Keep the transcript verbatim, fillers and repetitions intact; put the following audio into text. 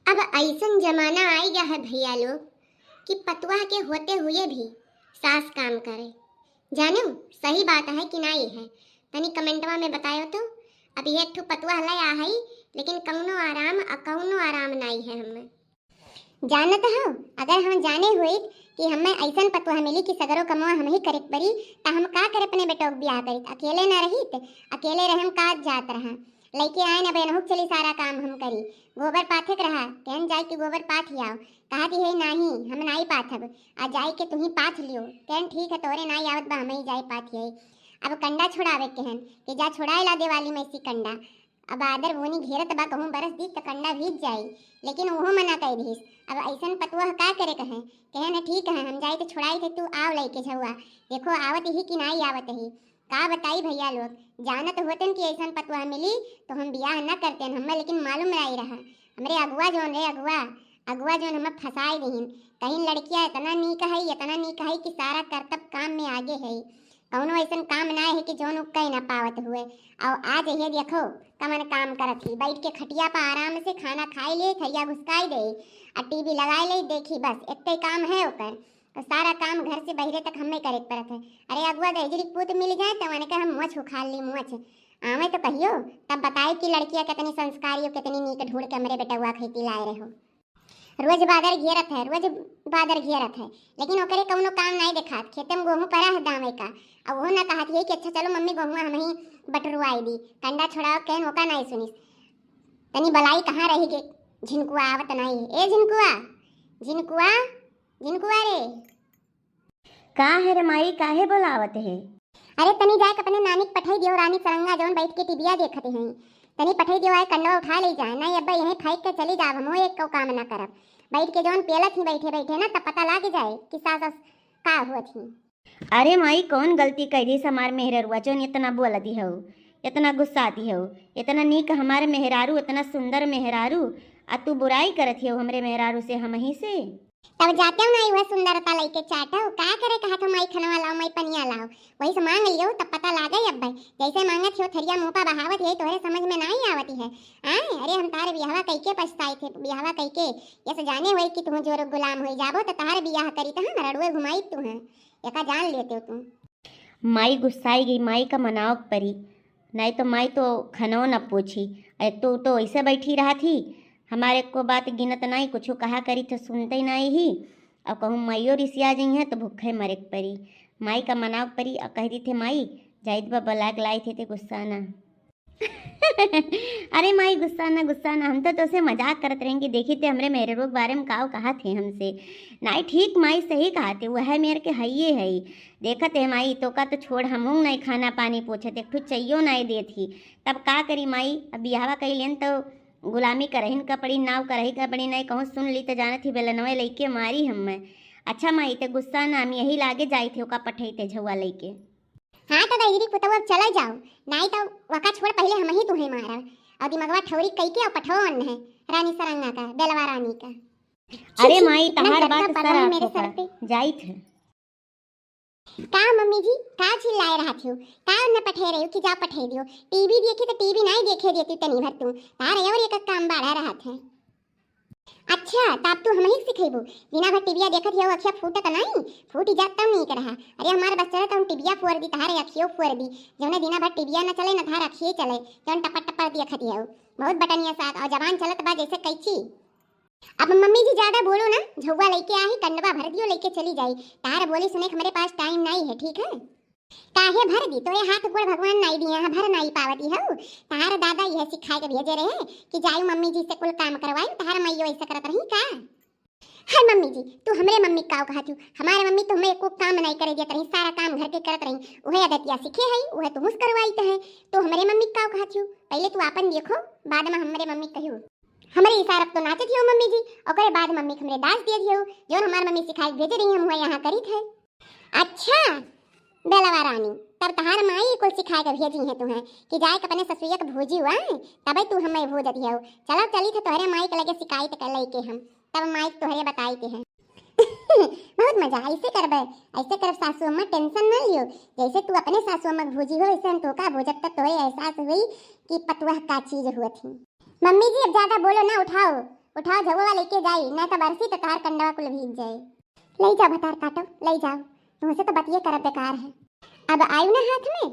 अब अइसन जमाना आइ गया है भइया लोग कि पतोह के होते हुए भी सास काम करे। जानेउ, सही बात है कि नाई है? तनी कमेंटवा में बतायो तो। अब ये एक ठो पतोह लइ आ है, लेकिन कउनो आराम, अ कउनो आराम नाई है हमें। जानत हो, अगर हम जाने होइत कि हमें अइसन पतोह मिली कि सगरो कमवा हमही करे के परी, त हम का करे अपने बेटो के बियाह करित? अकेले ना रहित, अकेले रहम का जात रहा। लइके आएन, अब एनहु के चली सारा काम हम करी। गोबर पाथे के रहा, कहन जाइके गोबर पाथ आव। कहत ही, "नाही, हम नाही पाथब, आ जाइके तुही पाथ लियो।" कहन, "ठीक है, तोरे नाही आवत बा, हमही जाई पाथ आई।" अब कंडा छोड़ावे के कहन कि जा छोड़ाए ला देवाली में से कंडा। अब आदर बोनी घेरत बा, कहूँ बरस दी त कंडा भीज जाई, लेकिन उहो मना कइ दिहिस। अब अइसन पतोह का करे कहें? कहन, "ठीक है, हम जाई त छोड़ाई थे, तू आव लइके झउआ। देखो आवत ही कि नाही आवत ही।" का बताई भइया लोग, जानत होतन कि अइसन पतोह मिली तो हम बियाह न करतेन, हमें लेकिन मालूम नाई रहा। हमरे अगुआ जौन रे अगुआ, अगुआ जौन हमें फंसाए दिहिन। कहिन लड़किया एतना नीक है, एतना नीक है कि सारा करतब काम में आगे है। कउनो अइसन काम नाई है कि जौन उ कइ ना पावत हुए। अउ आज ये देखो कमन काम करत ही, बैठ के खटिया पर आराम से खाना खाई ले, थरिया घुसकाई दे, आ टीवी लगाई ले, देखी बस, एतै काम है ओकर। तो सारा काम घर से बहिरे तक हमें करे के पड़त है। अरे अगुआ दहिजरी के पूत मिल जाए तो उनके हम मोछ उखाड़ ली, मोछ। आवे तो कहियो, तब बताए कि लड़किया कितनी संस्कारी और कितनी नीक ढूंढ के हमरे बेटउआ खेती लाए रहो। रोज बादर घेरत है, रोज बादर घेरत है, लेकिन ओकरे कउनो काम नाई देखात। खेते में गोहूँ परा है दावे का, अब वो ना कहत है कि अच्छा चलो मम्मी गोहुआ हमही बटरुआई दी, कंडा छोड़ाओ, कहन ओका नाई सुनिस। तनी बलाई कहाँ रही गे झिनकुआ, आवत नाई है। ए झिनकुआ, झिनकुआ, झिनकुआ रे। का है रे माई, काहे बोलावत है? अरे तनी जाए के अपने नानी के पठाई दियो, रानी सरंगा जौन बैठ के टीविया देखत हैं, तनी पठाई दियो, आए कंडवा उठा ले जाए, नहीं अब्बा यहीं फेंक के चली जाब, हम एक को काम ना करब। बैठ के जौन पेलत ही बैठे बैठे ना, तब पता लाग जाए कि सास सास का हुआ थी। अरे माई, कौन गलती कइ दिहिस हमार मेहररुआ, जौन इतना बोल दिहउ, इतना गुस्सा दिहउ, इतना नीक हमार मेहरारू, इतना सुंदर मेहरारू, आ तू बुराई करत हियउ हमरे मेहरारू से, हमही से। तब जाते हो ना, वह सुंदरता लइके चाटो, का करे कहा था, "माई खनवा लाओ, माई पनिया लाओ", वही से मांग लियो, तब पता लागे अब्बे। जैसे मांगत हो, थरिया मुंह पा बहावत है, तोहरे समझ में नाई आवती है। आए, अरे हम तारे बियाहवा कइके पछताई थे, बियाहवा कइके, ये से जाने होई कि तुम जोर गुलाम होई जाबो, तो तारे बियाह करी तो हम रड़ुए घुमाई तू हैं, एका जान लेते हो तुम। माई गुस्साई गई, माई का मनाव परी। नाई तो माई तो खनो न पूछी। एक तो, तो ऐसे बैठी रहत ही, हमारे को बात गिनत नाई, कुछ कहा करी तो सुनते ही नाई ही। और कहूँ माइयो रिसिया जइहैं तो भूखे मरे के परी। माई का मनाव परी और कह दी थे, "माई, जाइत बा बलाक लाई थे, ते गुस्सा ना।" अरे माई, गुस्सा ना, गुस्सा ना, हम तो तोसे मजाक करत रहें कि देखी ते हमरे मेहररुआ के बारे में काव कहा थे हमसे। नाई ठीक माई, सही कहा थे, वह मेर के हइये है। देखत है माई, तोका तो छोड़, हमहूँ नाई खाना पानी पूछत, एक ठो चइयो नाई देत ही। तब का करी माई, अब बियाहवा कइ लेन तो गुलामी करहिन का पड़ी, नाव करही का पड़ी, नाई कहूँ सुन ली तो जानत ही बेलनवे लइके मारी हम्मे। अच्छा माई, ते गुस्सा ना, हम यही लागे जाई थे, ओका पठई थे झउआ लइके। हाँ तो दहिजरी पुतऊ, अब चला जाओ, नाई तो वका छोड़, पहिले हमही तुहे मारब। और दिमगवा ठौरी कइके और पठवा अन्न है रानी सरंगा का, बेलवा रानी का। अरे छी, छी, माई, इतना तहार गंदा बात बदबू सरा मेरे सर पे। जाइत है। का मम्मी जी, का चिल्लाए रहत हो? का न पठे रही हो कि जा पठे दियो? टीवी देखी तो टीवी नाई देखे देती तनी भर तू। तार और एक काम बाढ़ा रहत है। अच्छा, त अब तू हमही के सिखेबू? दिना भर टीविया देखत हो, अखिया फूटत नाई? फूटी जात तब नीक रहा। अरे हमार बस चले तो हम टीविया फोड़ दी, तहारे अखियो फोड़ दी। जौने दिना भर टीविया न चले न तहार अखिये चले, जौन टपर टपर देखत हो। बहुत बटनिया साथ और जबान चलत बा जैसे कैची। अब मम्मी जी ज्यादा बोलो ना, झउआ लइके आही, कंडवा भर दियो, लइके चली जाई। तार बोली सुने के हमरे पास टाइम नाई है, ठीक है? काहे भर दी? तोरे हाथ गोड़ भगवान नाई दिए हैं, भर नाई पावती हऊ। तार दादा यह सिखाए के भेजे रहे कि जायू मम्मी जी से कुल काम करवाई, तार माइयो ऐसे करत रही का? हाय मम्मी जी, तू हमरे मम्मी का कहत हू? हमारे मम्मी तो हमें एको काम नाई करे देत रही, सारा काम घर के करत रही। उहे आदतिया सीखे है, उहे तुमसे करवाइत है, तो हमरे मम्मी का कहत हू? पहले तू आपन देखो, बाद में हमरे मम्मी कहियो। हमरे इशारा पे तो नाचत हियो मम्मी जी, ओकरे बाद मम्मी के हमरे दास दे दियो, जौन हमार मम्मी सिखाए के भेजे रही, हम हुआ यहाँ करित है। अच्छा बेलवा रानी, तब तहार माई कुल सिखाए के भेजी है तुम्हें कि जाए के अपने ससुरिया के भूजी हुआ है, तबे तू हमें भूजत हियो। चलो चली थे तोहरे माई के लगे सिकाइत के लइके हम, तब माई तोहरे बताई के है। बहुत मजा, ऐसे करबे, ऐसे करब सासू अम्मा, टेंशन ना लियो। जैसे तू अपने सासू अम्मा के भूजी हो, वैसे हम तोका भूजब, तब तोहे एहसास हुई कि पतुआ का चीज हुआ थी। मम्मी जी, अब ज्यादा बोलो ना, उठाओ, उठाओ झउवा लेके जाई, ना तो बरसी तो तोहार कंडवा कुल भीग जाए। ले जाओ भतार काटो, ले जाओ, तुमसे तो बतिये करब बेकार है। अब आयु ना हाथ में,